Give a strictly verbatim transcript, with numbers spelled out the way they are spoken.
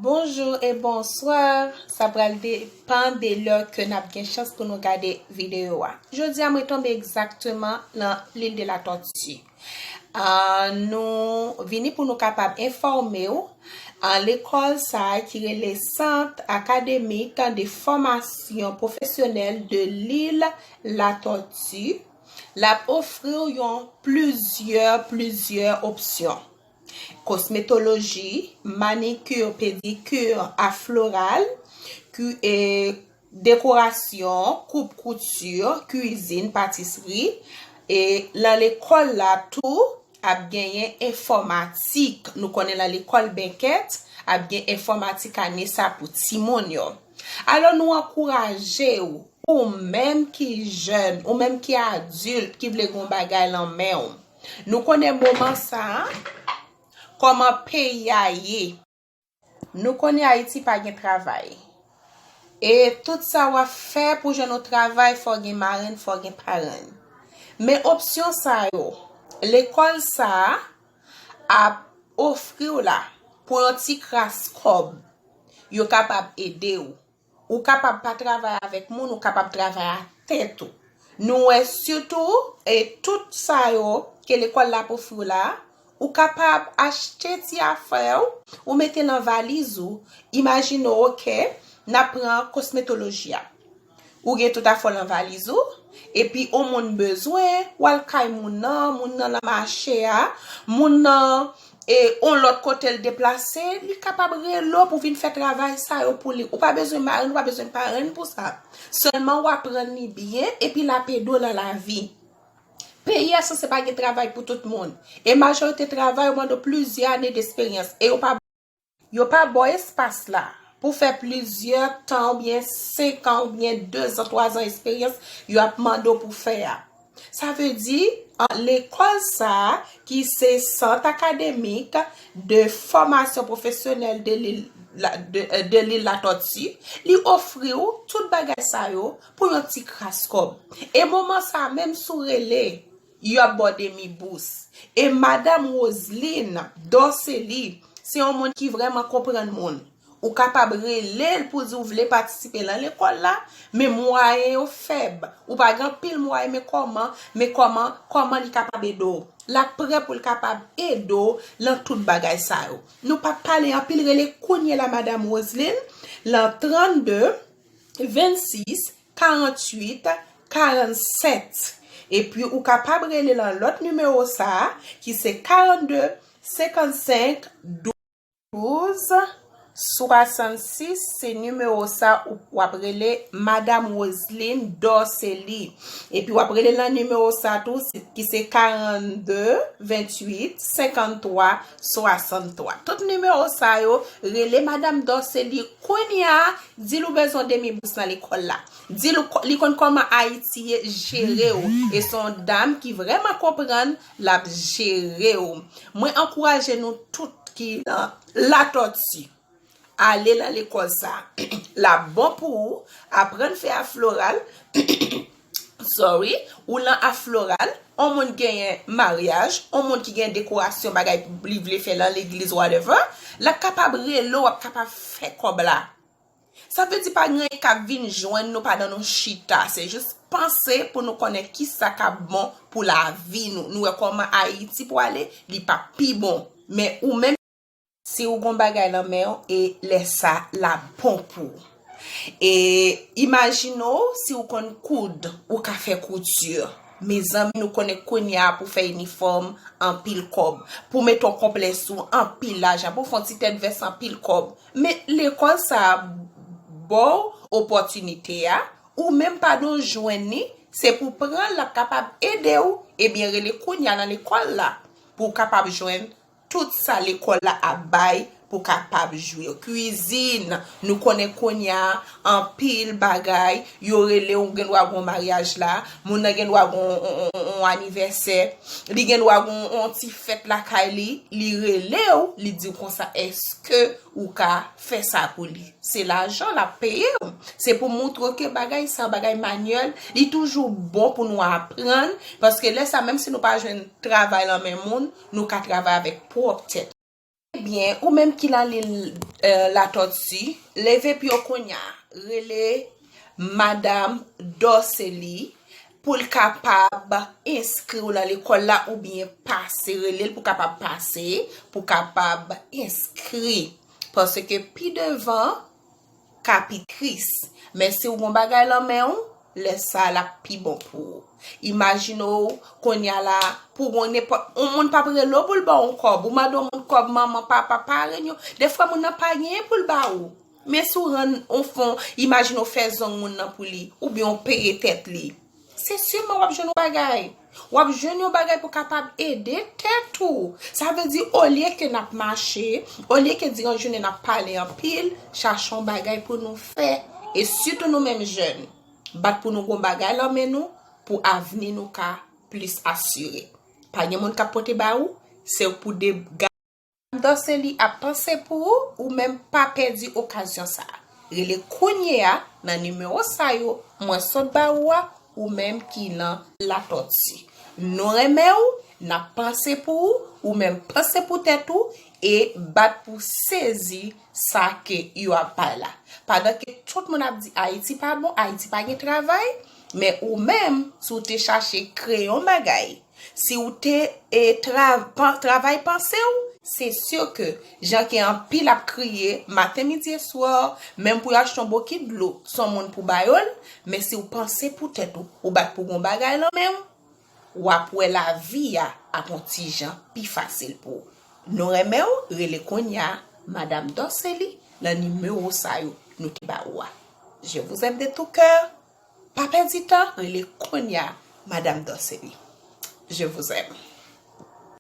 Bonjou e bonswa. Sa pral depann de lè ke n ap gen chans pou nou gade videyo a. Jodi a, mwen tonbe egzakteman nan L'Île de la Tortue. Ah, nou vini pou nou kapab enfòme w, ah, lekòl sa a ki rele Centre Académique de Formation Professionnelle de l'Île la Tortue, l ap ofri w yon plizyè, plizyè opsyon. Kosmetoloji, manikir, pedikir a floral, ku-, e, dekorasyon, koup kouti, kwizin, patisri. E nan lekòl la tou, ap genyen enfòmatik. Nou konnen nan lekòl Benkèt, ap gen enfòmatik ane sa pou timoun yo. Alò, nou ankouraje w, ou menm ki jèn, ou menm ki adilt, ki vle gen yon bagay nan men w. Nou konnen moman sa a, kòman peyi a ye. Nou konnen Ayiti pa gen travay. E tout sa w ap fè pou jwenn yon travay, fò gen marenn, fò gen parenn. Men opsyon sa yo, lekòl sa a ap ofri w la pou yon ti kras kòb. Yo kapab ede w. Ou kapab pa travay avèk moun, ou kapab travay a tèt ou. Nou wè sitou, e tout sa yo ke lekòl la ap ofri w la, ou kapab achte ti afè w, ou mete nan valiz ou. Imajine w, oke, n ap pran kosmetoloji a. Ou gen tout afè w nan valiz ou, epi yon moun bezwen, w al kay moun nan, moun nan nan mache a, moun nan e yon lòt kote l deplase, li kapab rele w pou vin fè travay sa yo pou li. Ou pa bezwen marenn, ou pa bezwen parenn pou sa. Sèlman w aprann li byen, epi l ap ede w nan lavi. Peyi a sanse pa gen travay pou tout moun. E majorite travay yo mande w plizyè ane desperyans. E yo pa, yo pa ba w espas la pou fè plizyè tan oubyen senk an oubyen dezan, twazan esperyans yo ap mande w pou fè a. Sa vle di, an, lekòl sa a, ki se Centre Académique de Formation Professionnelle de l'île la, de, euh, de l'île la Tortue, li ofri w tout bagay sa yo pou yon ti kras kòb. E moman sa a, menm si w rele, y ap ba w demi bous. E Madanm Roseline Dorcely, se yon moun ki vrèman konprann moun. Ou kapab rele l pou di w vle patisipe nan lekòl la, men mwayen yo fèb. Ou pa gen anpil mwayen, men kòman, men kòman, kòman li kapab ede w? L ap prè pou l kapab ede w nan tout bagay sa yo. Nou p ap pale anpil, rele kounye la Madanm Roseline, nan trannde, vennsis, karannwit, karannsèt. Epi ou kapab rele nan lòt nimewo sa a, ki se karannde, senkannsenk, douz, swasannsis, se nimewo sa ou, w ap rele Madanm Roseline Dorcely. Epi w ap rele nan nimewo sa tou, se, ki se karannde, vennwit, senkanntwa, swasanntwa. Tout nimewo sa yo, rele Madanm Dorcely kounye a, di l ou bezwen demi bous nan lekòl la. Di l ou ko-, li konn kòman Ayiti ye, jere w. E se yon dam ki vrèman konprann, l ap jere w. Mwen ankouraje nou tout ki nan Latòti, ale nan lekòl sa. L ap bon pou ou, aprann fè a floral. Sorry, ou nan a floral, on moun genyen maryaj, on moun ki gen dekorasyon bagay li vle fè nan legliz, whatever, l ap kapab rele w, w ap kapab fè kòb la. Sa vle di pa gen anyen k ap vin jwenn nou pandan nou chita. Se jis panse pou nou konnen kisa k ap bon pou lavi nou. Nou wè kòman Ayiti pwale, li p ap pi bon. Men ou menm, si w gon bagay nan men w, e lè sa l ap bon pou ou. E imajine w, si w konn koud, ou ka fè kouti. Mezanmi, nou konnen kounye a pou fè inifòm, anpil kòb. Pou mete yon konplè sou, anpil lajan. Pou fè yon ti tèt vès, anpil kòb. Men lekòl sa a ba w opòtinite a, ou menm pandan w jwenn li, se pou pran l, l ap kapab ede w. Ebyen, rele kounye a nan lekòl la pou w kapab jwenn tout sa lekòl la ap bay pou w kapab jwi. Kwizin, nou konnen kounye a, anpil bagay, yo rele w, gen dwa gen yon maryaj la, moun nan gen dwa gen yon, yon, yon, yon anivèsè, li gen dwa gen yon, yon ti fèt lakay li, li rele w, li di w konsa, èske ou ka fè sa pou li? Se lajan l ap peye w. Se pou montre w ke bagay sa, bagay manyèl, li toujou bon pou nou aprann, paske lè sa, menm si nou pa jwenn travay nan men moun, nou ka travay avèk pwòp tèt. Ebyen, ou menm ki nan lil, eh, Latòti, leve pye w kounye a. Rele Madam Dorcely pou l kapab enskri w nan lekòl la oubyen pase, rele l pou kapab pase, pou kapab enskri. Paske pi devan, ka pi tris. Men si w gon bagay lan men w, lè sa l ap pi bon pou ou. Imajine w, kounye a la, pou gon nenpòt, yon moun p ap rele w pou l ba w yon kòb. Ou mande yon moun kòb, manman, papa, parenn yo. Defwa moun nan pa genyen pou l ba ou. Men si w rann yon fon, imajine w fè zong moun nan pou li, oubyen w peye tèt li. Se siman w ap jwenn yon bagay. W ap jwenn yon bagay pou kapab ede tèt ou. Sa vle di, olye ke n ap mache, olye ke diran jounen n ap pale anpil, chache yon bagay pou nou fè. E sitou nou menm jèn, bat pou nou gon bagay lan men nou, pou avni nou ka plis asire. Pa gen moun k ap pote ba ou, se pou de Dorcely ap panse pou ou, ou menm pa pèdi okazyon sa a. Rele kounye a nan nimewo sa yo mwen sot ba ou a, ou menm ki nan Latòti. Nou renmen w, n ap panse pou ou, ou menm panse pou tèt ou, e bat pou sezi sa ke yo ap bay la. Pandan ke tout moun ap di Ayiti pa bon, Ayiti pa gen travay, men ou menm, si w te chache kreye yon bagay, si w te, e, tra-, pa-, travay panse w, se si ke jan ke anpil ap kriye maten, midi e swa, menm pou y achte yon bokit dlo, se yon moun pou ba yo l, men si w panse pou tèt ou, ou bat pou gon bagay lan men w, w ap wè lavi a ap yon ti jan pi fasil pou ou. Nou renmen w, rele kounye a Madam Dorcely nan nimewo sa yo nou te ba ou a. Je vous aime de tout cœur. Pa pèdi tan, rele kounye a Madam Dorcely. Je vous aime.